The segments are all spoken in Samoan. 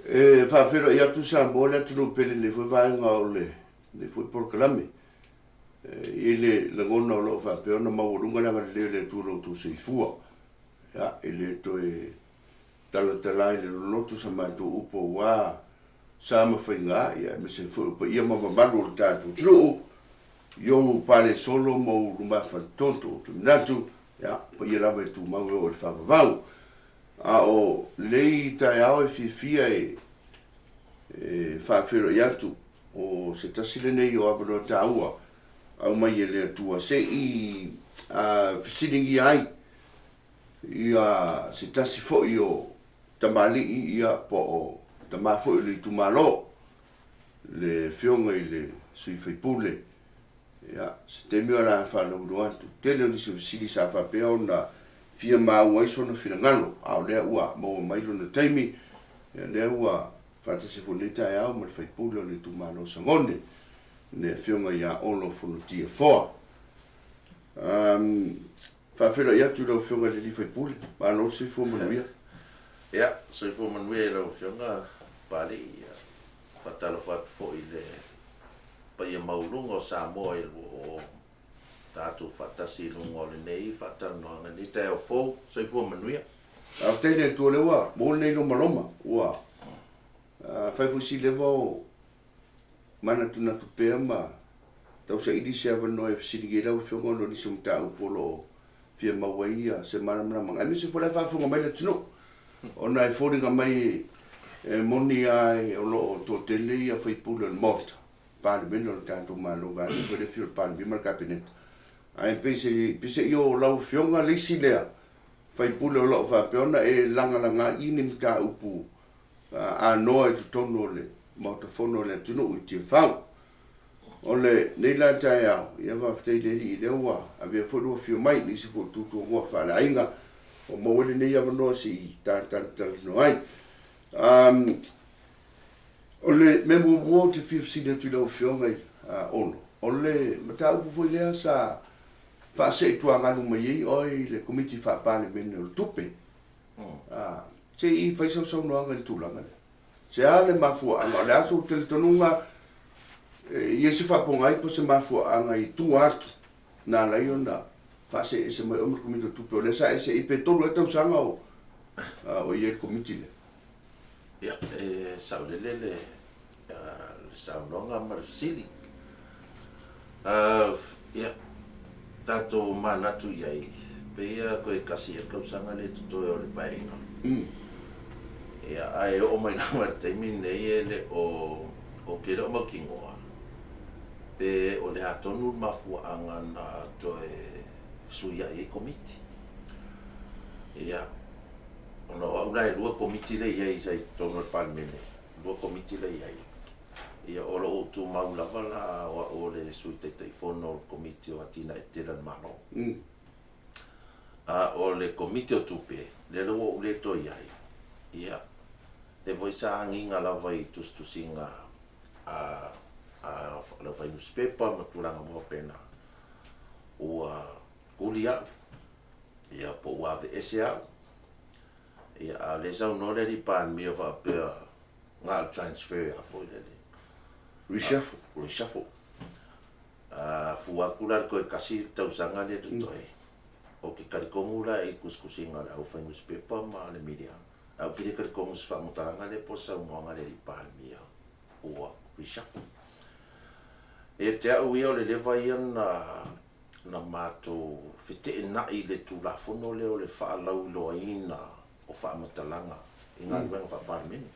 E faafeiloai atu Samoa le atunuu pele i lenei foi vaega o lenei foi polokalame. E i ai le lagona o lo o faapea ona maualuga le agalelei o le Atua i lo outou soifua. Ia, e le toe talatala ai le loloto sa matou upu aua sa ma faiga, ia aemaise foi o paia ma mamalu o le tatou atunuu, i ou palesolo ma ou lumafaletoto. Ou te manatu, ia, o paia lava e tumau e oo i le faavavau. A o lenei taeao e fiafia e faafeiloai atu, o se tasi lenei o avanoa taua aumai e le Atua se i fesiligia ai ia se tasi foi o tamalii ia po o tama foi o le itumalo, le Afioga i le sui faipule. Ia, se taimi o le a faalauiloa atu. Tele o nisi o fesili sa faapea ona fia maua ai sona finagalo, a o lea ua maua mai lona taimi, ia lea ua faatasi foi i lenei taeao ma le faipule o le itumalo o Sagone, le Afioga ia Olo Fonotia Foa. Um, faafeiloai atu i lau Afioga i le sui usufono, malo le soifua manuia. Ia, soifua manuia i lau Afioga Papalii. Ia, faatalofa atu foi i le paia maualuga o Samoa i o tatou faatasi i luga o lenei faatalanoaga i lenei taeao fou. Soifua manuia. Faafetai i le Atua o lea ua maua lenei lomaloma, ua fai foi si leva o manatunatu pea ma tausaili se avanoa e fesiligia ai lau Afioga ona o nisi o mataupu o lo o fia maua ai se malamalamaaga, aemaise foi o la e faafofoga mai le atunuu, ona e foliga mai e moni lava o lo o toatele ia sui usufono o le Maota, Palemene o le tatou Malo, vaeane foi le afio o le Palemia ma le Kapeneta. Ae peiseai o lau Afioga le isi lea sui usufono o lo o faapea ona e lagalaga i ni mataupu anoa i totonu o le Maota Fono o le atunuu i Tiafau. O lenei la taeao, ia faafetai i le Alii lea ua avea foi lou afio mai i nisi foi o tuatuagoa faaleaiga ua maua ai lenei avanoa se i ta talatalanoa ai. Um, o le mea muamua ou te fia fesili atu i lau Afioga i Olo, o le mataupu foi lea sa faasee tuagalu mai ai oe i le Komiti Faa-Palemene o le Tupe. Se i fai sau saunoaga i le tulaga lea. Se a le mafuaaga, o le a sou talitonuga e i ai se faapogai po o se mafuaaga i tua atu na ala ai ona faasee ese mai oe ma le Komiti o Tupe, o lea sa e see pe tolu ea tausaga o o i ai i le Komiti lea. Ia, e saolele le saunoaga ma le fesili. Ia, tatou manatu i ai, pei lava toe tasi ea le tausaga lea e totoe o le Paeaiga. Ia, ae oo mai lava i le taimi lenei e le o, ou te le o mautinoa pe o le a tonu le mafuaaga na toe fesuiai ai Komiti. Ia, ona o au la e lua Komiti lea e i ai sa i totonu o le Palemene, lua Komiti lea e i ai. Ia, o lo o ou tumau lava la o au o le Sui Taitaifono o le Komiti o Atinae Tetele a le Malo. A o le Komiti o Tupe, lea la ua ou le toe i ai, ia, lea foi sa agiga lava i tusitusiga a a le aufai-nusipepa ma tulaga uma faapena, ua kuli au, ia, po ua aveese au. Ia, a o lea e saunoa le alii Palemia faapea, na o le transfer lava foi lele. Reshuffle. Reshuffle. A fua atu la i le toe tasi le tausaga lea totoe, ou te talitonu la i tusitusiga a le aufai nusipepa ma le media, ae ou te le talitonu i se faamatalaga lea po o se saunoaga a le alii Palemia ua reshuffle. Ia te au ia o le leva ia na na matou feteenai i le Tulafono lea o le faalauiloaina o faamatalaga i galuega faa-Palemene.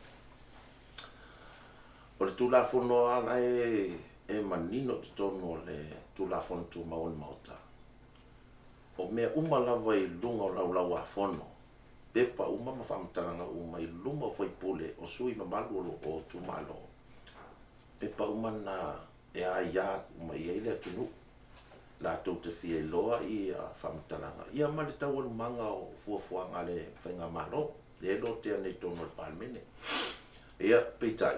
O le Tulafono lava la e manino i totonu o le Tulafono Tumau a le Maota, o mea uma lava i luga o Laulau-a-Fono, pepa uma ma faamatalaga uma i luma o faipule, o sui mamalu o itumalo, pepa uma na e aia uma i ai le atunuu latou te fia iloa ia faamatalaga ia ma le taualumaga o fuafuaga a le Faigamalo lea e lotea nei i totonu o le Palemene. Ia, peitai,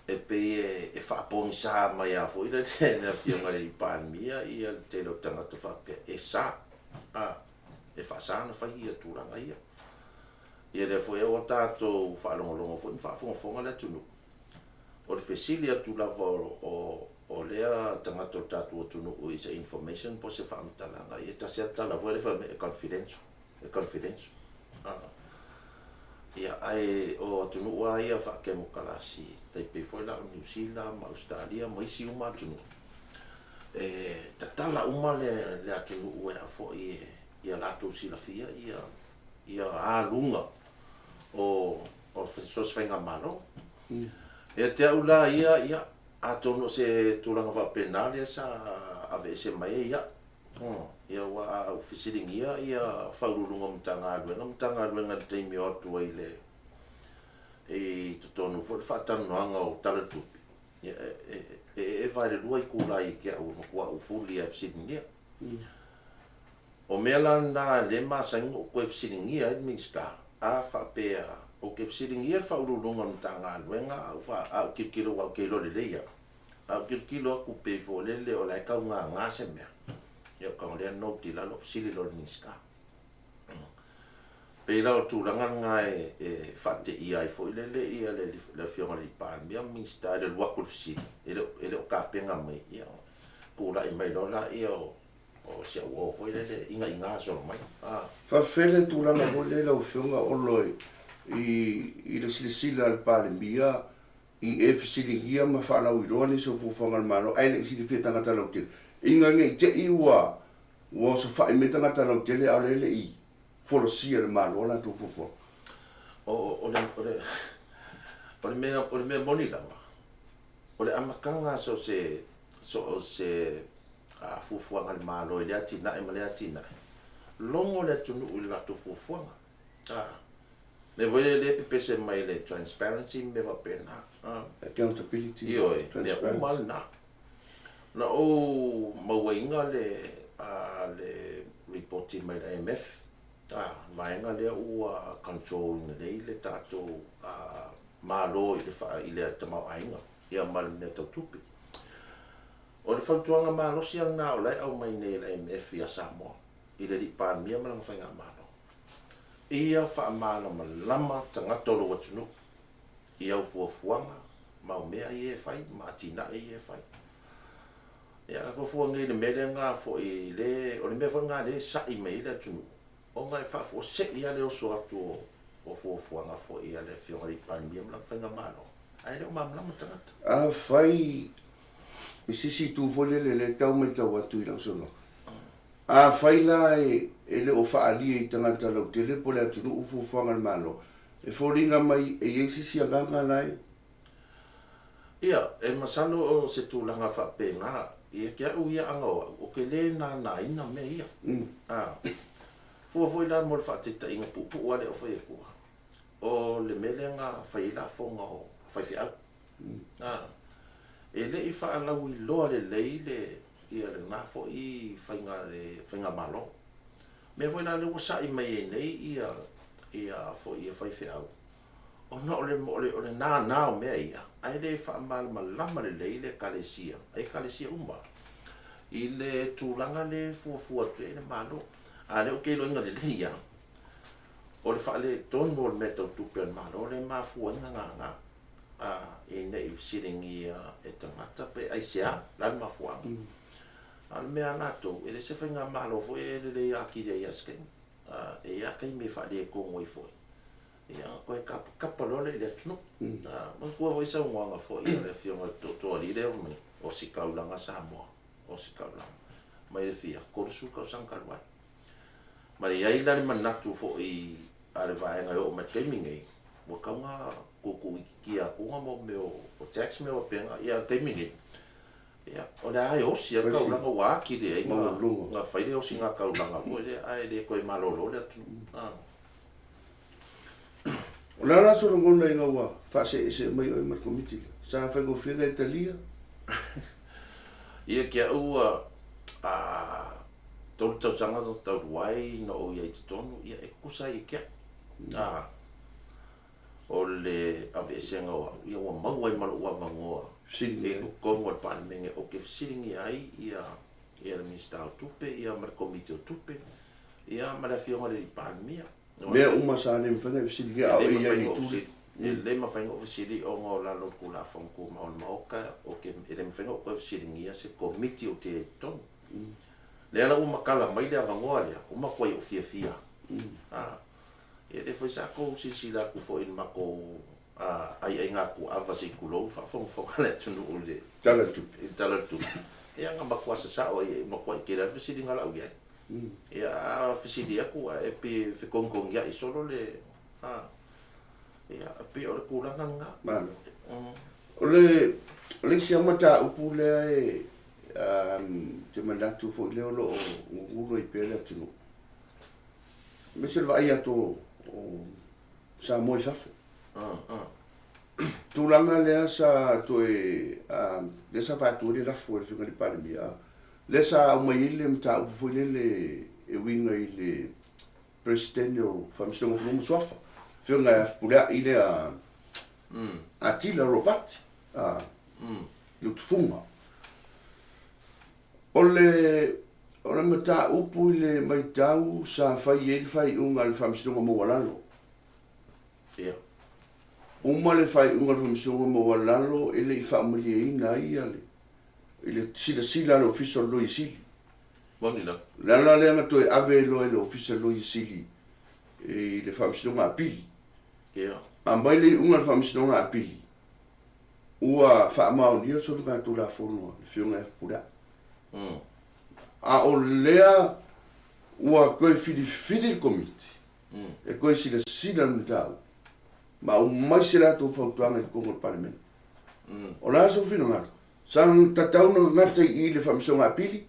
e pei e faapogisa mai lava foi le Afioga i le Palemia ia le tele o tagata faapea e sa, a, e faasa ona fai ia tulaga ia. Ia lea foi ua tatou faalogologo foi ma faafogafoga le atunuu, o le fesili atu lava o lea tagata o le tatou atunuu i se information po o se faamatalaga, ia e tasi lava le tala foi lea fai mai, e confidential, e confidential. Ia, ae o atunuu lava ia faakemokalasi, tai pei foi la o Niu Sila ma Ausetalia ma isi uma atunuu, e tatala uma le atunuu e a foi ia latou silafia ia aluga o so o se faigamalo. Ia te au la ia, ia, atonu o se tulaga faapena lea sa aveese mai ai au. Ia aua a ou fesiligia ia Faauluuluga o Matagaluega, Matagaluega i le taimi e o atu ai i le i totonu foi o le faatalanoaga o Tala o le Tupe, ia e eeva i le 2 itula ia te au e matua ou fuli lava e fesiligia. O mea la na lea e masani ona ou toe fesiligia ai le Minisita, a faapea ou te fesiligia le Faauluuluga o le Matagaluega a ou a ou tilotilo aua ou te iloa lelei au, a ou tilotilo atu pei foi lele o la e tau gaga se mea, ia ou tago lea note i lalo ou fesili loa i le Minisita. E pei la o le tulaga lena e faateia ai foi lele ia le Afioga i le Palemia ma Minisita i le alu atu o le fesili e le o tapena mai, ia tulai mai loa lea o O si au uo foi lele iga'iga solo mai a. Faafefea le tulaga foi lea lau Afioga Olo i le silasila a le Palemia i e fesiligia ma faalauiloa nisi o fuafuaga a le Malo ae le i silafia e tagata lautele ina ne i te i ua osofa'i mai tagata lautele a o lea e le i folasia e le Malo a latou fuafuaga? O le o le o le mea o le mea moni lava, o le amataga so o se so o se fuafuaga a le Malo i lea atinae ma lea atinae, logo le atunuu i le latou fuafuaga. A mea foi lea e pepese mai i le transparency ma mea faapena. Accountability. Ioe, mea uma lava lena. Na ou mauaina le le lipoti mai le IMF, a, vaega lea ua control ina nei le tatou Malo i le i le tamaoaiga ia ma le mea tau tupe. O le fautuaga malosi lava lena o la e aumai nei e le IMF ia Samoa i le Alii Palemia ma lana Faigamalo, ia faamalamalama tagata o lou atunuu i au fuafuaga ma au mea ia e fai ma atinae ia e fai. Ia a fuafua nei i le mea lea na foi le, o le mea foi lena lea e sa'i mai ai le atunuu, ona e faafuasei lava le oso atu o fuafuaga foi a le Afioga i le Alii Palemia ma lana Faigamalo, ae le o malamalama tagata. Afai i se isi itu foi lele lea e tau matau atu i lau saunoaga, afai la e le o faaalia i tagata lautele po o le atunuu fuafuaga a le Malo, e foliga mai e i ai se isi agaga la e. Ia, e masalo o se tulaga faapena, ia te au ia ana o au, ou te le nānāina mea ia. A, fua foi la mo le faataitaiga puupuu lava lea o fai atua, o le mea lea na fai ai lafoga o faifeau. A, e le i faalauiloa lelei le, ia lena foi faiga, le faigamalo. Mea foi la lea ua sa'i mai ai nei ia, ia foi ia faifeau, ona o le, o le, o le nānā o mea ia, ae le faamalamalama lelei le Ekalesia, Ekalesia uma, i le tulaga lea e fuafua atu ai le Malo. A o lea ou te iloaina lelei lava, o le faaletonu o le mea tau tupe a le Malo lea e mafua ai ona nānā, a, ina ne i fesiligia e tagata pe aisea, o le a le mafuaaga. A o le mea a latou, e le se faigamalo foi e lelei atili ai lava i se taimi, a, e i ai lava taimi e faaletonu ai foi, ia ona toe tapatapa loa lea i le atunuu. A, manatua foi saunoaga foi a le Afioga i le Tootooalii lea fai mai, ositaulaga Samoa, ositaulaga, mai le fia 30 tausaga talu ai. Ma e i ai la le manatu foi a le vaega e oo mai i le taimi lenei, ua tatau ona tuutuuitiitia atu ona mea o tax ma mea faapena. Ia a o le taimi lenei, ia, o lea lava e osi lava le taulaga ua atili ai ona fai le osiga taulaga foi lea, ae le toe malolo le atunuu. O le a la sou lagona ina ua faaseese mai oe ma le Komiti lea? Sa faigofie ona e talia? Ia te au ua 3 tausaga talu ai na ou i ai i totonu, ia e tutusa ai ia te au. A, o le aveesega o au, ia ua maua ai ma lou avanoa i totonu o le Palemene ou te fesiligia ai ia le Minisita o Tupe ia ma le Komiti o Tupe ia ma le Afioga i le Palemia. Mea uma sa le mafai ona e fesiligia a o e i ai i le itu lea. E le mafai ona ou fesili ona o lalo o le Tulafono Tumau a le Maota, ou te, e le mafai ona ou toe fesiligia se Komiti ou te i ai i totonu. Lea la ua matala mai le avanoa lea, ua matuai ou fiafia. A, ia lea foi sa tou silasila atu foi i le matou aiaiga tuava se i tulou le faafogafoga a le atunuu i le Tala o le Tupe. I le Tala o le Tupe. Ia na matua sasao ai, matuai tele lava le fesiliga a lau i ai. Ia a fesili atu ae pei e fetogitogiai solo le a ia e pei o le tulaga lena. Malo. O le o le isi lava mataupu lea e te manatu foi lea o lo o gugulu ai pea le atunuu, aemaise le vaai atu o Samoa i fafo. Tulaga lea sa toe lea sa faatu ai le lafo e le Afioga i le Palemia, lea sa aumai ai le mataupu foi lele e uiga i le Peresetene o Faamasinoga o Fanua ma Suafa, Afioga ia Fepuleai lea Atila Ropati Lutufuga. O le o le mataupu i le matau sa fai ai le faaiuga a le Faamasinoga Maualalo. Ia. Uma le faaiuga a le Faamasinoga Maualalo e le i faamalieina ai ia le i le silasila a le Ofisa o le Loia Sili. Moni lava. O le ala lea na toe ave ai loa e le Ofisa o le Loia Sili i le Faamasinoga Apili. Ia. Aumai le iuga a le Faamasinoga Apili, ua faamaonia le soligatulafono a le Afioga ia Fepuleai. A o lea ua toe filifili le Komiti e toe silasila i le mataupu ma aumai se latou fautuaga i totonu o le Palemene. O le a sou finagalo? Sa tatau ona gata i i le Faamasinoga Apili?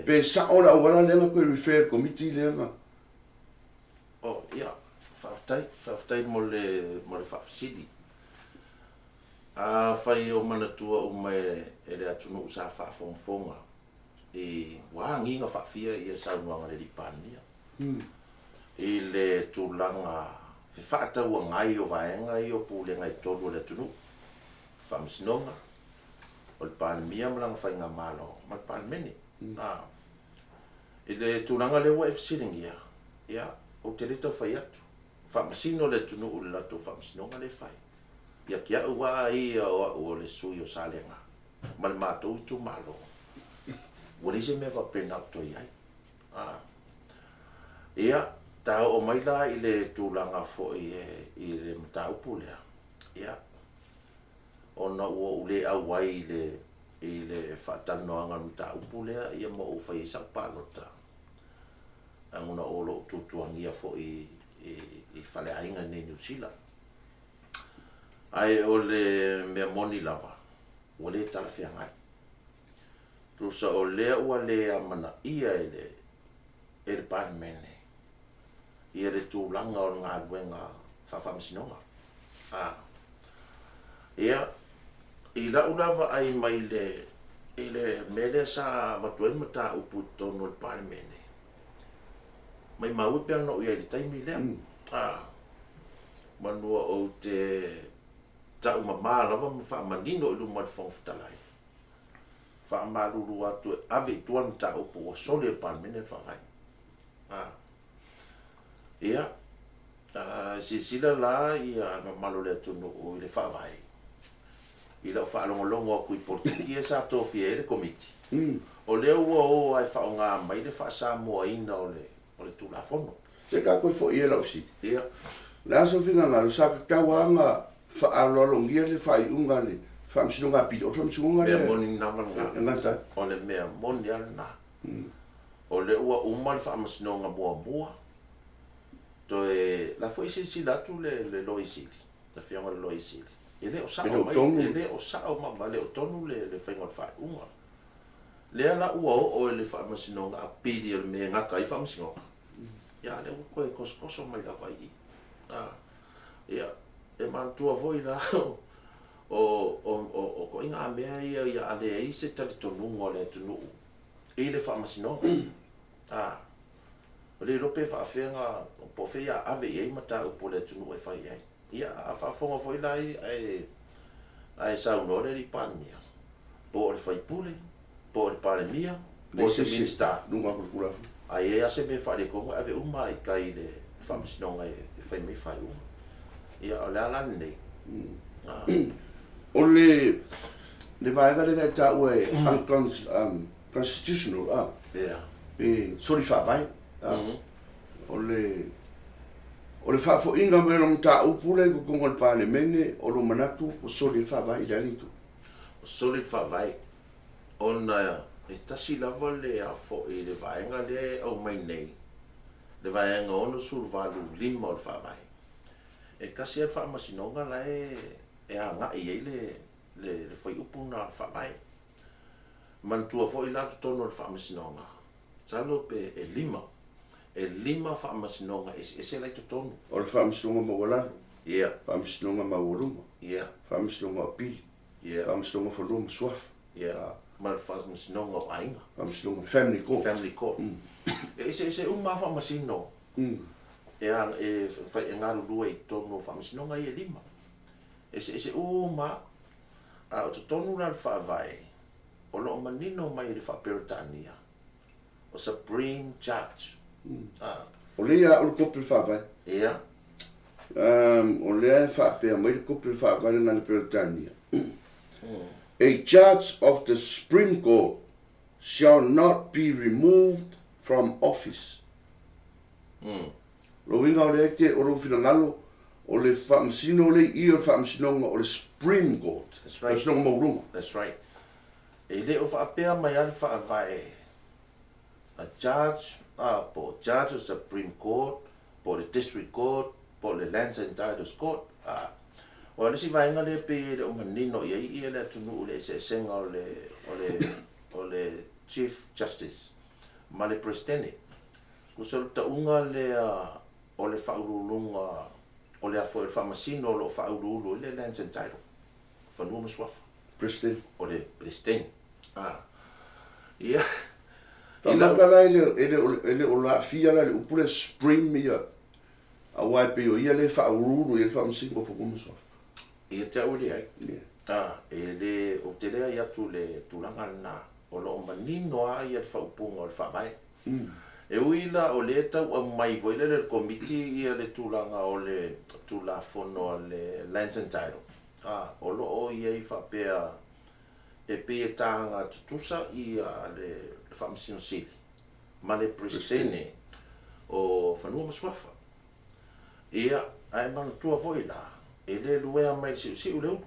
Pe sao le auala lea na toe refer e le Komiti lea na. Oh, ia, faafetai, faafetai mo le, mo le faafesili. Afai o manatua uma e, e le atunuu sa faafogafoga i, ua agiga faafia ia saunoaga a le Alii Palemia i le tulaga fefaatauagai o vaega ia o pulega e tolu a le atunuu, Faamasinoga, o le Palemia ma lana Faigamalo ma le Palemene. A, i le tulaga lea ua e fesiligia, ia, ou te le tau fai atu. Faamasino le atunuu i le latou faamasinoga lea e fai. Ia te au lava ia o au o le sui o Salega ma le matou itumalo, ua leai se mea faapena o toe i ai. A, ia, ta oo mai la i le tulaga foi i le mataupu lea, ia, ona ua ou le auai i le i le faatalanoaga o le mataupu lea ia ma ou fai ai sau palota ona o lo o tuatuagia foi i faleaiga i inei i Niu Sila. Ae o le mea moni lava, ua le talafeagai. Tusa o lea ua le amanaia e le e le Palemene ia le tulaga o le galuega faafaamasinoga. A. Ia, i lau la vaai mai i le, i le mea lea sa avatu ai le mataupu i totonu o le Palemene, maimau e pei ona ou i ai i le taimi lea. A. Manua ou te taumama lava ma faamanino i luma o le Fofoga Fetalai, faamalulu atu e ave i tua le mataupu ua soli e le Palemene le Faavae. A. Ia, silasila la ia le mamalu o le atunuu i le Faavae, i lau faalogologo atu i polokiki ia sa tofia ai le Komiti, o lea ua o lava e faaaoga mai le faa-Samoaina o le o le Tulafono. Se ta toe foi e lau fesili. Ia. O le a sou finagalo, sa tatau lava ona faaaloalogia le faaiuga a le Faamasinoga Apili, o le Faamasinoga lea. Mea moni lava lena. E gata ai. O le mea moni lava lena. O lea ua uma le Faamasinoga muamua, toe, la foi e silasila atu le le Loia Sili, le Afioga i le Loia Sili, e le o sao mai, e le o sao ma le o tonu le le faiga o le faaiuga. Lea la ua oo i le Faamasinoga Apili o le mea e gata ai Faamasinoga, ia a lea ua toe tosotoso mai lava i i. A, ia, e manatua foi la, o, o, o, o ituaiga mea ia ia a leai se talitonuga o le atunuu i le Faamasinoga. A, ua le iloa pe faafefea na, po o fea ia ave i ai mataupu a le atunuu e fai ai. Ia, a faafofoga foi la ae, ae saunoa le Alii Palemia, po o le sui usufono, po o le Palemia, po o se Minisita. Luga atu o le Tulafono. A i ai lava se mea e faaletonu e ave uma lava i tai i le Faamasinoga e fai mai faaiuga. Ia, o le a la lenei? O le le vaega lea na e taua e unconstitutional, a? Ia. Pe soli faavae, a? O le o le faafoiga mai o le mataupu lea i totonu o le Palemene, o lou manatu ua soli ai le faavae i le a le itu? Soli le faavae. Ona e tasi lava le a foi le vaega lea e aumai nei, le vaega 68 5 o le Faavae, e tasi lava le faamasinoga la e e agai i ai le le fuaiupu lena o le Faavae. Manatua foi la totonu o le faamasinoga, masalo pe e lima, e lima faamasinoga eseese la e i totonu. O le Faamasinoga Maualalo, Ia. Faamasinoga Maualuga, Ia. Faamasinoga o Apili, Ia. Faamasinoga o Fanua ma Suafa. Ia, ma le Faamasinoga o Aiga. Faamasinoga, Family Court. Family Court. E eseese uma lava faamasino e e fai e galulue i totonu o faamasinoga ia e lima. E eseese uma lava. A o totonu la o le Faavae, o lo o manino mai i le Faa-Peretania, o Supreme Judge. O lea ia o le kopi o le Faavae. Ia. O lea e faapea mai le kopi o le Faavae lena i le Peretania, A judge of the Supreme Court shall not be removed from office. O lou uiga o lea e te, o lou finagalo, o le Faamasino lea i i o le Faamasinoga o le Supreme Court. That's right. Faamasinoga Maualuga. That's right. E le o faapea mai lava le Faavae a judge, a, po o Judge o le Supreme Court, po o le District Court, po o le Lands and Titles Court, a. Aua o le isi vaega lea e pei e le o manino i ai le atunuu i le eseesega o le, o le, o le Chief Justice ma le Peresetene. Tusa o le tauga lea o le Faauluuluga o le a foi o le Faamasino o lo o faauluulu ai le Lands and Title, Fanua ma Suafa. President. O le Peresetene. A. Ia. Faamata la e le, e le, e le o laafia la le upu lea Supreme ia, aua e pei o ia lea e faauluulu i ai le Faamasino o Fanua ma Suafa. Ia te au e leai. Ia. A, e le, ou te leai atu i le tulaga lena. O lo o manino lava ia le faaupuga o le Faavae. E ui la o lea e tau aumai foi lele e le Komiti ia le tulaga o le Tulafono a le Lands and Title, a, o lo o i ai faapea e pei e taga tutusa ia le Faamasino Sili ma le Peresetene o Fanua ma Suafa. Ia, ae manatua foi la, e le luea mai le siusiu le ulu.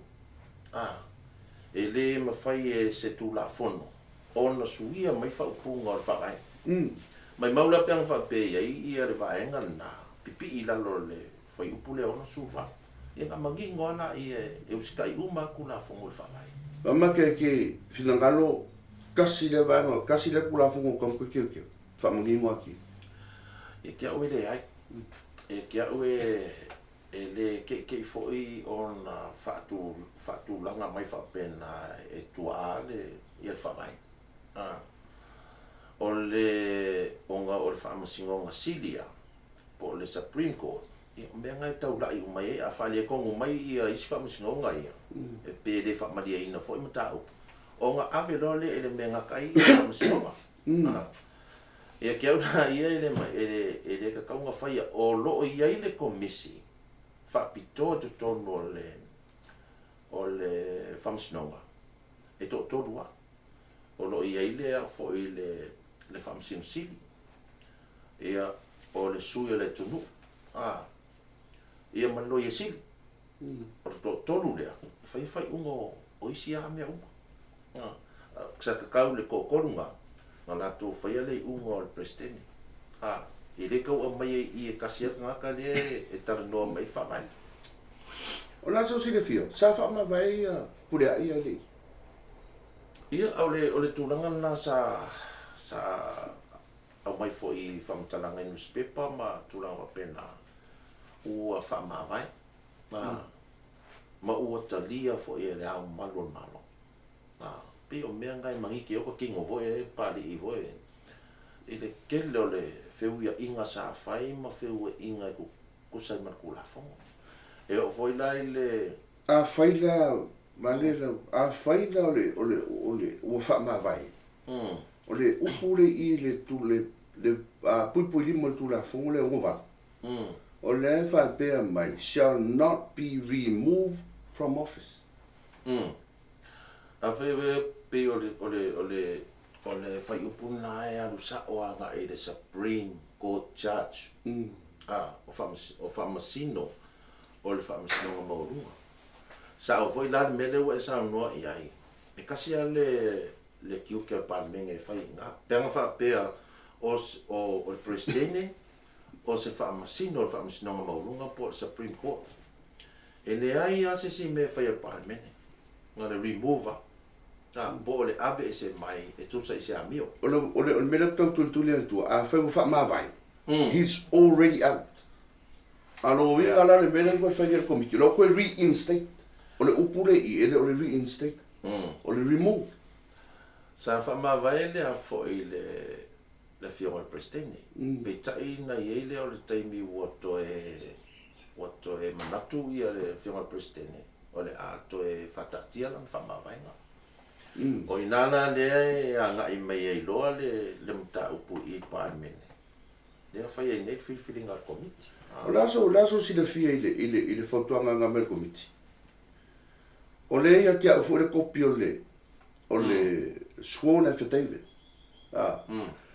A, e le mafai e se Tulafono ona suia mai faaupuga o le Faavae. Maimau la pe ana faapea i ai ia le vaega lena, pipii i lalo o le fuaiupu lea 68. Ia na manino lava laia e usitai uma lava Tulafono i le Faavae. Mamake e ke finagalo, tasi lea vaega, tasi lea Tulafono o tau toe teuteu, faamanino atu. Ia te au e leai. Ia te au e e le keʻikeʻi foi ona faatu, faatulaga mai faapena e tuaa le, ia le Faavae. A. O le, ona o le Faamasinoga Sili ia, po o le Supreme Court, ia o mea na e taula'i uma i ai. A faaletonu mai ia isi Faamasinoga ia, e pe le faamalieina foi mataupu, ona ave loa lea i le mea e gata ai ia Faamasinoga. A. Ia te au la ia e le, e le, e le tatau ona faia. O lo o i ai le Komisi faapitoa i totonu o le, o le Faamasinoga, e toatolu lava. O lo o i ai le a foi le, le Faamasino Sili, ia, o le sui o le atunuu, a, ia ma le Loia Sili. O le toatolu lea e faia faaiuga o, o isi lava mea uma. A, sa tatau i le toatolu na, na latou faia le iuga o le Peresetene. A, e le tau aumaia i i e tasi lava le tagata lea e talanoa mai ai le Faavae. O le a sou silafia, sa faamavae ia Fepuleai ia le i. Ia, o le, o le tulaga lena sa, sa aumai foi i faamatalaga i nusipepa ma tulaga faapena, ua faamavae, a, ma ua talia foi e Le Ao Mamalu o le Malo. A, pei o mea na e maniti ai ota tino foi e Papalii foi i le tele o le feuiaiga sa fai ma feuaiga e tutusa ai ma le Tulafono. E oo foi la i le. Afai la, vale lau, afai la o le, o le, o le, ua faamavae, o le upu lea i i le, le, le. .5 o le Tulafono lea 68, o lea e faapea mai, shall not be removed from office. Afai e pei o le, o le, o le, o le fuaiupu lena e alu sa'o aga'i i le Supreme Court Judge, a, o o Faamasino o le Faamasinoga Maualuga. Sa'o foi la le mea lea ua e saunoa i ai, e tasi lava le, le tiute a le Palemene e fai i ina. Pe ana faapea o, o le Peresetene o se Faamasino o le Faamasinoga Maualuga po o le Supreme Court, e leai lava se isi mea e fai a le Palemene, na o le remove lava, a, po o le aveese mai e tusa i se amio. O le, o le, o le mea lea ou te tau tulituli atu, afai ua faamavae, he's already out. A o lona uiga la le mea lea na toe fai e le Komiti, o lea ua toe reinstate. O le upu lea i i, e le o le reinstate, o le remove. Sa faamavae lea foi le le Afioga i le Peresetene, peitai na i ai lea o le taimi ua toe ua toe manatu ia le Afioga i le Peresetene o le a toe faataatia lana faamavaega. O i ina la lea e agai mai ai loa le le mataupu i le Palemene, lea fai ai nei le filifiliga a le Komiti. O le a sou, o le a sou silafia i le, i le, i le fautuaga a mai le Komiti? O lea ia te au foi le kopi o le, o le sworn affidavit a,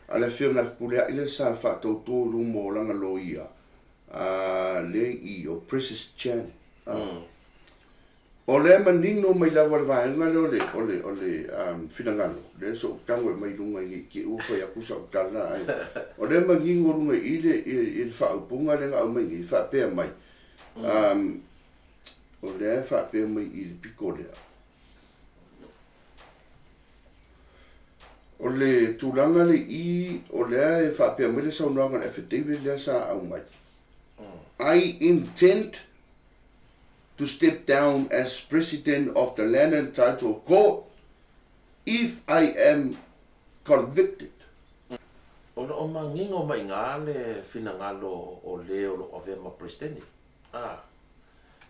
a le Afioga ia Fepuleai lea sa faatauto i luma o lana loia a lea i o Precious Chan. A. O lea e manino mai lava le vaega lea o le, o le, o le finagalo, lea sa ou tago e aumai i luga i te i ua fai atu sau tala ae o lea e manino i luga i i le, i le faaupuga lea na aumai nei, faapea mai, o lea e faapea mai i le pito lea, o le tulaga lea i i, o lea e faapea mai le saunoaga o le affidavit lea sa aumai, I intend to step down as President of the Land and Title Court if I am convicted. O lo o manino mai ina le finagalo o le o lo o avea ma Peresetene. A,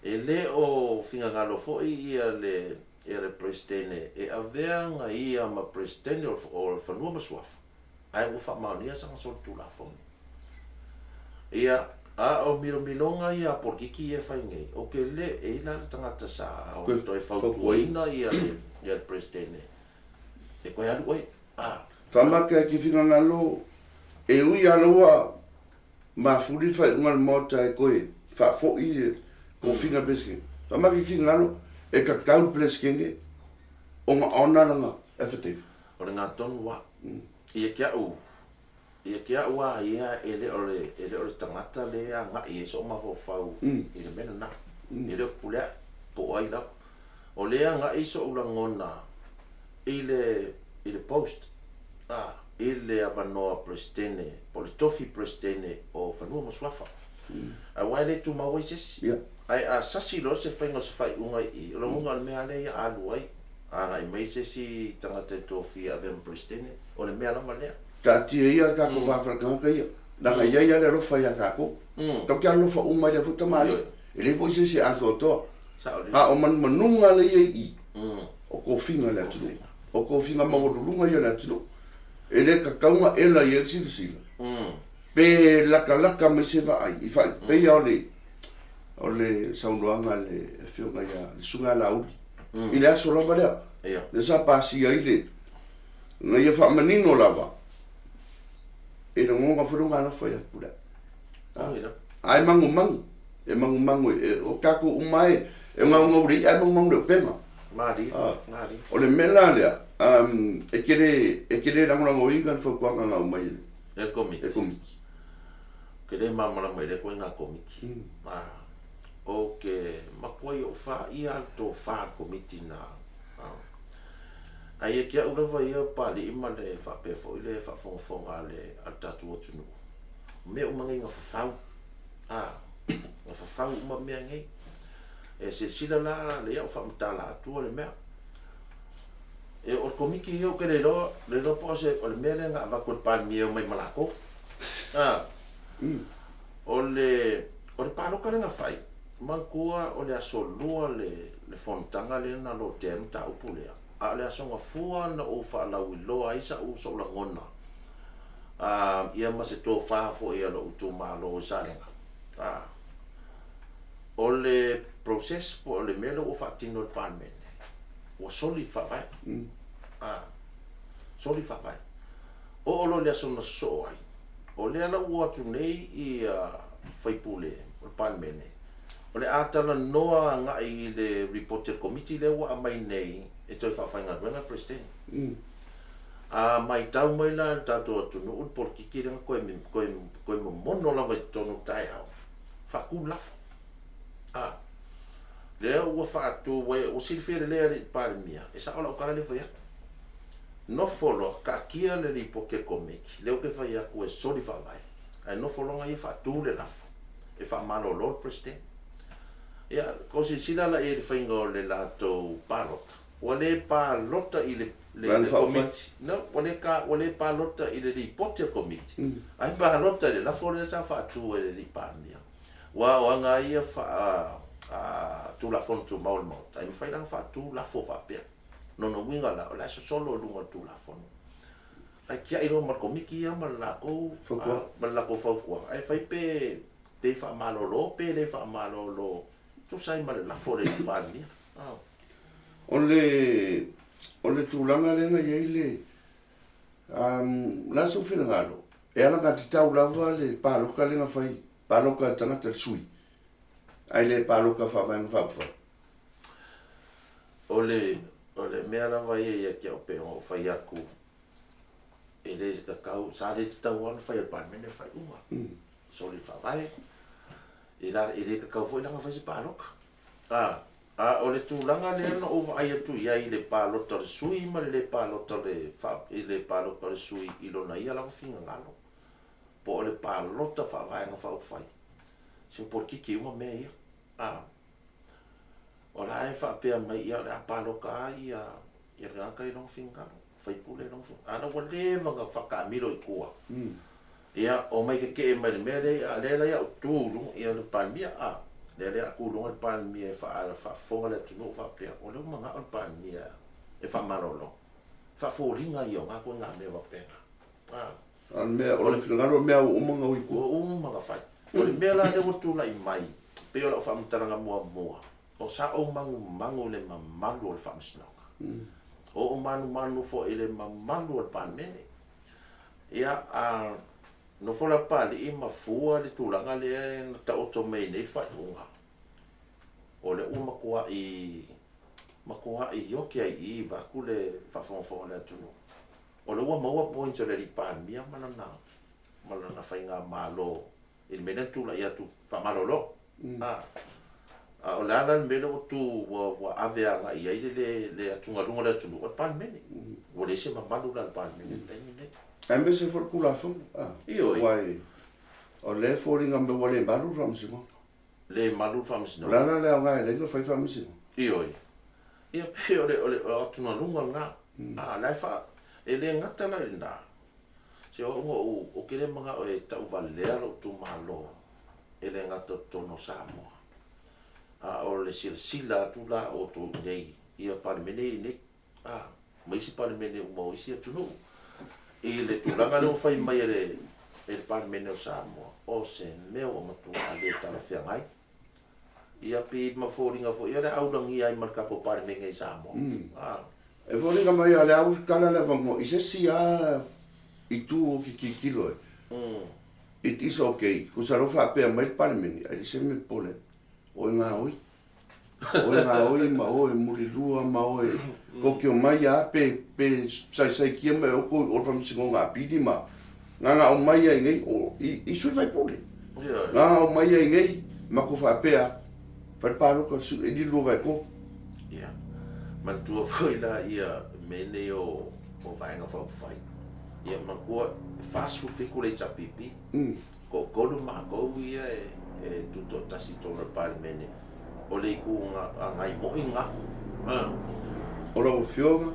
e le o finagalo foi ia le ia le Peresetene e avea na ia ma Peresetene o o le Fanua ma Suafa, ae ua faamaonia sana solitulafono. Ia, a o milomiloga ia a polokiki ia e fai nei, ou te le e i la le tagata sa toe fautuaina ia le ia le Peresetene e toe alu oe. A. Faamaka e te finagalo, e ui lava la ua mafuli le faaiuga a le Maota e toe faafoi le tofiga a le Peresetene. Faamaka e te finagalo, e tatau le Peresetene ona honour lana affidavit. O lena tonu lava. Ia te au, Ia te au a ia e le o le, e le o le tagata lea e agai ai so'u mafaufau i le mea lena. E le o Fepuleai, po o ai lava. O lea e agai so'u lagona i le, i le post, a, i le avanoa Peresetene, po o le tofi Peresetene o Fanua ma Suafa. Aua e le tumau ai se isi. Ae a sasi loa se faiga o se faaiuga i i, o lona uiga o le mea lava lea ia alu ai, agai mai se isi tagata e tofia e avea ma Peresetene, o le mea lava lea. Taatia ia le tatou va faletagata ia, leaga e i ai lava le alofa ia tatou. Tatou te alolofa uma i lea foi tamalii, e leai foi se isi e atoatoa. A o manumanuga lea e i i, o tofiga a le atunuu, o tofiga maualuluga ia a le atunuu. E le tatau ona ela i ai le silasila, pe latalata mai se vaai, i pei lava o le saunoaga a le Afioga ia le Susuga ia Laauli, i le aso lava lea, lea sa pasia ai le Ina ia faamanino lava, e lagona foi lona alofa ia Fepuleai. Ae magumagu, e magumagu, e, o tatou uma e, e gaugau le i'a e magumagu le upega. O le mea la lea, e te le, e te le lagolagoina le fautuaga na aumai e le Komiti. Ou te le malamalama i lea ituaiga Komiti. Ou te matuai ou faia lava le tofa a le Komiti na. Ae ia te au lava ia Papalii ma le faapea foi le faafogafoga a le a le tatou atunuu, o mea uma nei na fafau, a, na fafau uma mea nei. E silasila la lea o faamatala atua le mea. E o le Komiti ia ou te le iloa, le iloa po o se o le mea lea na avatu e le Palemia e omai ma latou. A, o le o le palota lea na fai, manatua o le aso Lua le le fonotaga lea na lotea ai le mataupu lea, a o le Aso Gafua na ou faalauiloa ai sa'u so'u lagona. Ia ma se tofa foi a lou itumalo i Salega. O le process po o le mea lea ua faatino e le Palemene, ua soli le Faavae. Soli le Faavae. Oo loa i le aso na sosoo ai, o lea la ua o atu nei sui usufono o le Palemene, o le a talanoa agai i le Lipoti a le Komiti lea ua aumai nei e toe faafaigaluega le Peresetene. A matau mai la e le tatou atunuu le polokiki lea na toe momono lava i totonu o le taeao, faatu le lafo. A lea ua faatu, ua silafia lelei e le Alii Palemia, e sao lau tala lea e fai atu. Nofo loa, taatia le lipoti a le Komiti, lea ou te fai atu e soli faavae, ae nofo loa na ia faatu le lafo e faamalolo le Peresetene. Ia, tou silasila la i ai i le faiga o le latou palota, ua le palota i le le Komiti, no, ua le ua le palota i le lipoti a le Komiti, ae palota i le lafo lea sa faatu e le Alii Palemia. Aua o aga lava ia faa Tulafono Tumau a le Maota, e mafai la ona faatu lafo faapea. Lona uiga la, o le a sosolo i luga o le Tulafono. Ae tiai loa ma le Komiti ia ma le latou ma le latou fautuaga, ae fai pe pe faamalolo pe le faamalolo e tusa ai ma le lafo a le Alii Palemia. O le, o le tulaga lea na i ai le, o le a sou finagalo, e alagatatau lava le paloka lea na fai, paloka a le tagata le sui, ae le paloka faa-Vaega Faaupufai. O le, o le mea lava ia ia te au pei ona ou fai atu, e le tatau, sa le tatau lava ona fai e le Palemene le faaiuga, soli le Faavae, e le tatau foi la ona fai se palota. A, a o le tulaga lea na ou vaai atu i ai i le palota o le sui ma le le palota o le, i le palota o le sui i lona ia lava finagalo, po o le palota faa-Vaega Faaupufai, se ua polokiki uma mea ia. A, o la e faapea mai, ia o le a palota lava ia, ia le tagata i lona finagalo, faipule i lona finagalo, a la ua leva ona faataamilo i tua. Ia, omai tetee mai i le mea lea, a o lea la ia ou tu i luga, ia le Palemia, a, lea la ia tu i luga le Palemia e faafofoga le atunuu faapea, o lea ua manao le Palemia e faamalolo. Faafoliga ia o na ituaiga mea faapena. A. A o le mea, o le finagalo o le mea ua uma ona o i tua. Ua uma ona fai. O le mea la lea ua tulai mai, pei o lau faamatalaga muamua, o sa ou magumagu i le mamalu o le Faamasinoga. O ou manumanu foi i le mamalu o le Palemene. Ia, a nofo la Papalii ma fua le tulaga lea na taoto mai nei le faaiuga, o lea ua matuai, matuai ioke ai i i vaeatu le faafogafoga a le atunuu. O lea ua maua points o le alii Palemia ma lana, ma lana faigamalo i le mea lea na tulai atu faamalolo. A, a o le a la le mea lea ua tu ua, ua ave agai i ai le, le, le atugaluga o le atunuu, o le Palemene. Ua leai se mamalu la i le Palemene i le taimi lenei. Aemaise foi le Tulafono, a, Ioe. aua e, o lea e foliga mai ua le malu le Faamasinoga. Le malu le Faamasinoga. O le a la le aoga e alai ona fai Faamasinoga? Ioe. Ia pei o le, o le atugaluga lena. A, la e faa, e le gata la i lena, Se o au na ou, ou te le manao e tauvalea lou itumalo e le gata o totonu o Samoa, a o le silasila atu la a outou i inei i Palemene ia i inei, a, ma isi Palemene uma o isi atunuu, i le tulaga lea ua fai mai e le, e le Palemene o Samoa, o se mea ua matua le talafeagai. Ia pei ma foliga foi ia o le a aulagia ai ma le tatou Palemene i Samoa. A. E foliga mai o lea ua tala le avanoa i se isi lava itu ou te tilotilo ai, it is ok, tusa lea ua faapea mai le Palemene, ai leai se mea e popole ai, o e gaoi, o e gaoi ma o e mulilua ma o e tou te omai lava pe pe saisaitia mai outou i o le Faamasinoga Apili ma gagau mai ai nei i sui faipule. Gagau mai ai nei matou faapea atu, fai le palota e 2 vae 3. Ia, manatua foi la ia mea nei o Vaega Faaupufai. Ia manatua e 47 le HRPP, toatolu matou ia e tutoatasi i totonu o le Palemene, o le Itu Agai moi lena. O lau Afioga?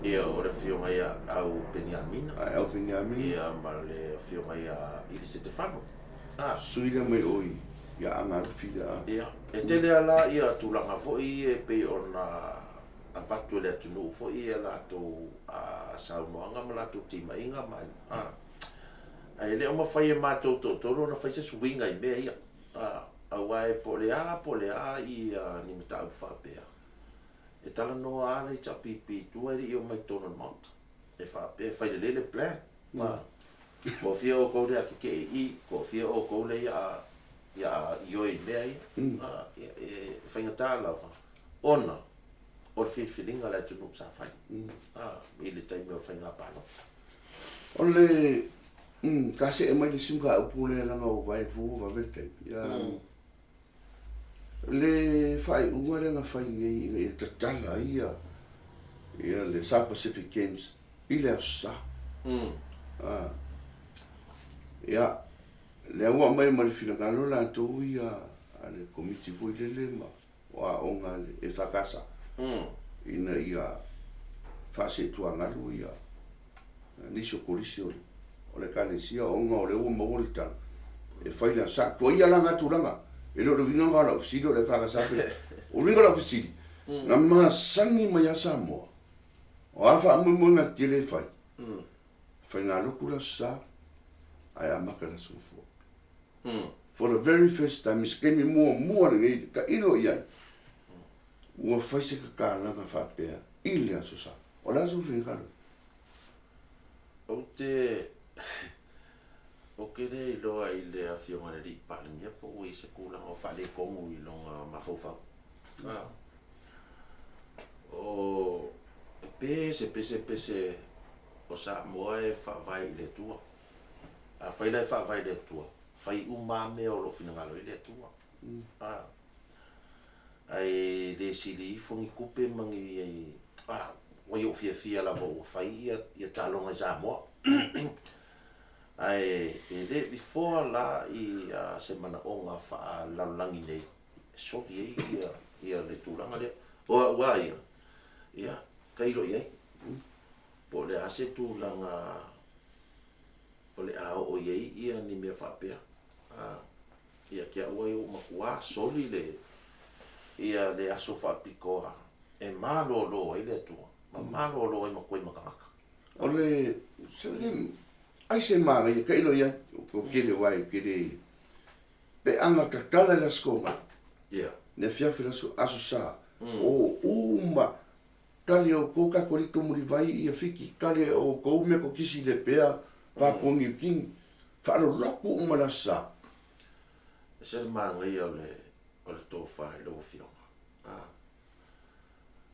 Ia, o le Afioga ia Au Peniamina. Au Peniamina. Ia, ma le Afioga ia Ili Setefano. Sui lea mai o ia Aga Lufi lea. Ia, e tele lava la ia tulaga foi ia e pei ona avatu e le atunuu foi ia latou saunoaga ma latou timaiga ma. Ae le o mafai e matou toatolu ona fai se suiga i mea ia, aua e po o le a po o le a ni mataupu faapea, e talanoa lava le HRPP i tua e le i oo mai i totonu o le Maota, e faapea e fai lelei le plan. Toafia outou lea a tetee i i, toafia outou lea ia a ioe i mea ia. E faigata lava ona o le filifiliga a le atunuu sa fai i le taimi o le faiga palota. O le ta see mai le isi mataupu lea leaga ua vaai atu ua vave le taimi. Le faaiuga lea na fai nei ina ia tatala ai ia le South Pacific Games i le Aso Sa. Ia, lea ua aumai ma le finagalo latou ia a le Komiti foi lele ma o aoga a le EFKS ina ia faaseetuagalu ia nisi o kolisi o le Ekalesia ona o lea ua maua le tala e fai le Aso Sa. Tuuaia la na tulaga, e le o le uiga lena o lau fesili o le EFKS pe. O le uiga o lau fesili, na masani mai lava Samoa, o a faamoemoega tetele e fai, faigalotu le Aso Sa ae amata le Aso Gafua. For the very first time, i se taimi muamua lenei tailo i ai, ua fai se tatalaga faapea i le Aso Sa. O le a sou finagalo? Ou te Ou te le iloa i le Afioga i le Alii Palemia po ua i ai se tulaga o faaletonu i lona mafaufau. O, e pese, pese, pese o Samoa e faavae i le Atua. Afai la e faavae i le Atua, fai uma lava mea o lo o finagalo ai le Atua. Ae le sili ifo ni tupe ma ni ua i ou fiafia lava ua fai ia taaloga i Samoa. Ae e le before la i se manaoga faalalolagi nei e soli ai ia le tulaga lea. O au lava ia, ia, tailo i ai, po o le a se tulaga o le a oo i ai ia ni mea faapea. Ia te au ai ua matua soli le ia le aso faapitoa e malolo ai le Atua ma malolo ai matua i ma tagata. O le ai se manaia tailo i ai o tele aua e tele pe ana tatala i le Aso Toonai. Ia. Le afiafi le aso Aso Sa o uma tali e outou Kakolito Mulivai ia Fiti tali e outou Metotisi i Lepea Papua Niu Kini faalolotu uma le Aso Sa. Ese le manaia o le o le tofa i lau Afioga. A.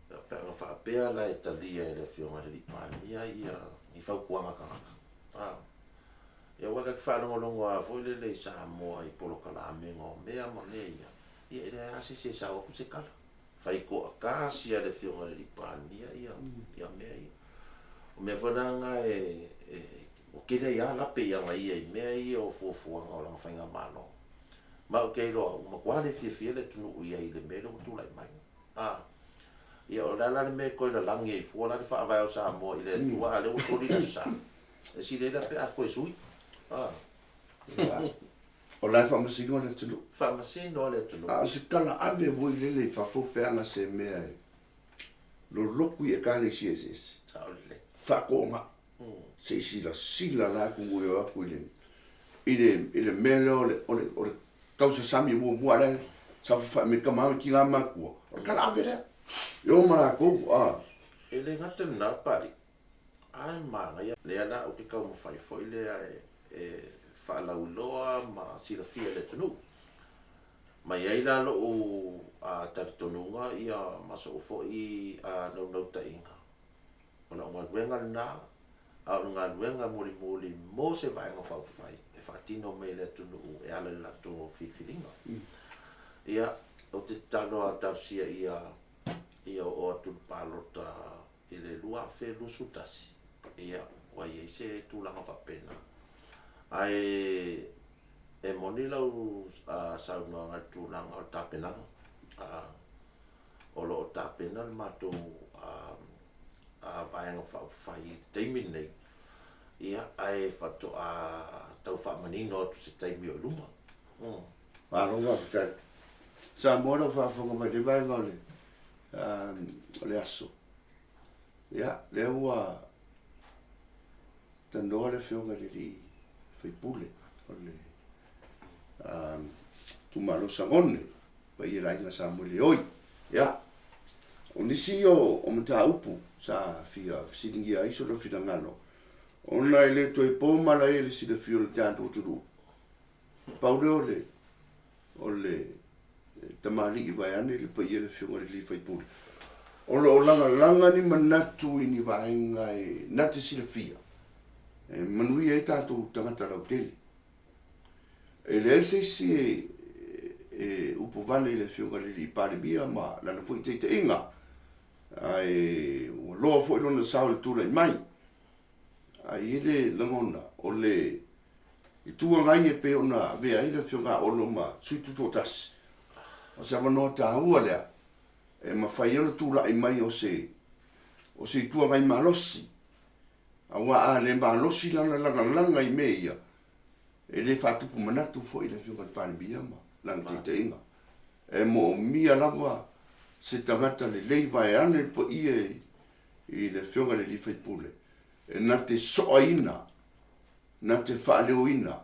Pe ana faapea la e talia e le Afioga i le Alii Palemia ia ni fautuaga a tagata. A. Ia aua ta te faalogologo lava foi lele i Samoa i polokalamega o mea ma mea ia, ia e leai lava se isi e sao atu se tala. Fai toatasi lava e le Afioga i le Alii Palemia ia ia mea ia. O mea foi la na e e ua tele ai lava lape ia ia i mea ia o fuafuaga o lana faigamalo. Ma ou te iloa ua matua le fiafia le atunuu i ai i le mea lea ua tulai mai. A. Ia o le a la le mea e toe lalagi ai fua la le faavae o Samoa i le Atua a o lea ua soli le Aso Sa? E sili ai la pe a toe sui. A. Ia, o la e faamasino le atunuu. Faamasino le atunuu. A o se tala ave foi lele i fafo pe ana se mea e lolotu i Ekalesia eseese. Sao lelei. Faatoaga. Se i silasila la atu e o atu i le i le i le mea lea o le o le o le tausasami muamua lea sa faafai mai tama ma tina ma matua. O le tala ave lea. E o ma latou, a. E le gata i lena Pali, ae manaia lea la ou te taumafai foi lea e faalauiloa ma silafia e le atunuu. Ma i ai la lou talitonuga ia ma sou foi naunautaiga, O lau galuega lena, a o le galuega mulimuli mo se Vaega Faaupufai e faatino mai e le atunuu e ala i le latou filifiliga. Ia, ou te tatalo lava talosia ia ia oo atu le palota i le 2021, ia, ua i ai se tulaga faapena. Ae e moni lau saunoaga i le tulaga o le tapenaga. O lo o tapena le matou Vaega Faaupufai i le taimi lenei, ia, ae faatoa tau faamanino atu i se taimi o i luma. Malo faafetai. Samoa lau faafofoga mai i lenei vaega o le o le aso. Ia, lea ua tanoa le Afioga i le Alii sui usufono o le itumalo o Sagone, paia i le aiga Samoeleoi. Ia, o nisi ia o mataupu sa fia fesiligia ai sona finagalo, ona e le toe po malae le silafia o le tatou atunuu, pau lea o le, o le tamalii vaeane le paia i le Afioga i le sui usufono, o lo o lagalaga ni manatu i ni vaega e na te silafia e manuia ai tatou tagata lautele. E leai se isi e upu vale i le Afioga i le Palemia ma lana foi taitaiga, ae ua loa foi lona sao i le tulai mai. Ae i ai le lagona, o le Itu Agai e pei ona avea ai le Afioga a Olo ma sui tutoatasi, o se avanoa taua lea e mafai ai ona tulai mai o se o se Itu Agai malosi, aua a le malosi lana lagalaga i mea ia, e le faatupu manatu foi le Afioga i le Palemia ma lana taitaiga. E moomia lava se tagata lelei vaeane le paia i le Afioga i le sui usufono e na te soaina, na te faaleoina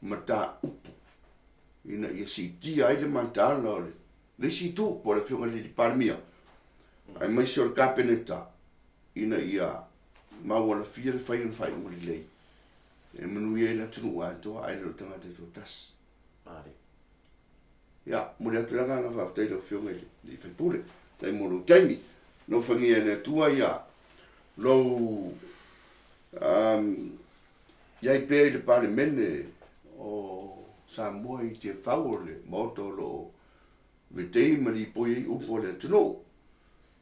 mataupu ina ia siitia ai le mataala o le isi itu po o le Afioga i le Palemia aemaise o le Kapeneta ina ia maualafia le fai o ni faaiuga lelei e manuia ai le atunuu atoa ae le o le tagata e toatasi. Ia, momoli atu le agaga faafetai i lau Afioga i le sui usufono, faafetai mo lou taimi. Alofagia e le Atua ia lou i ai pea i le Palemene o Samoa i Tiafau o le Maota o lo o vetei ma lipoi ai upu a le atunuu.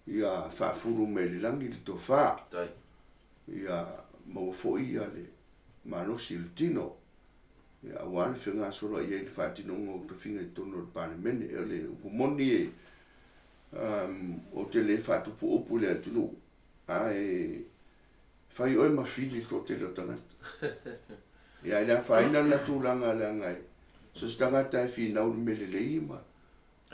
Ia faafulu mai le lagi le tofa. Ia maua foi ia le malosi i le tino ia aua le fegasoloai ai i le faatinoga o tofiga i totonu o le Palemene. O le upu moni e, ou te le faatupu upu i le atunuu, ae fai oe ma fili le toatele o tagata. Ia, e le afaina lena tulaga leaga e so o se tagata e finau i le mea lelei ma,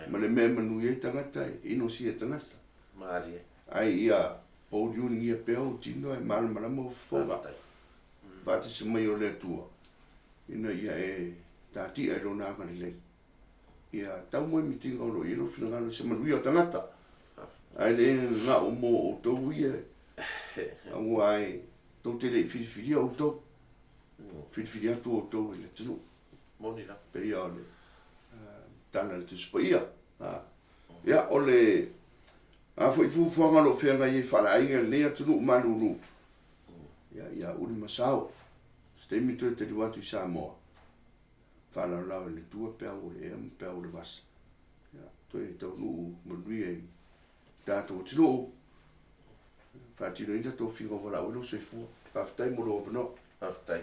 ma le mea e manuia ai tagata, e inosia e tagata. Malie. Ae ia pouliuligia pea ou tino ae malamalama ou fofoga. Faatasi mai o le Atua ina ia e tatia i Lona agalelei. Ia tau mai mitiga o lo o i ai lou finagalo i se manuia o tagata, ae le ga'o mo outou ia, aua e tou te le i filifilia outou, filifili atu outou e le atunuu. Moni lava. Pei o le tala a le Tusi Paia. Ia, o le a foi fuafuaga o lo o feagai ai faaleaiga i lenei atunuu malulu, ia, ia uli ma sao, se taimi toe taliu atu i Samoa, faalaolao e le Atua peau o le ea ma peau o le vasa, ia, toe taunuu manuia i tatou atunuu, faatinoina tofiga ua valaau ai lou soifua. Faafetai mo lou avanoa. Faafetai.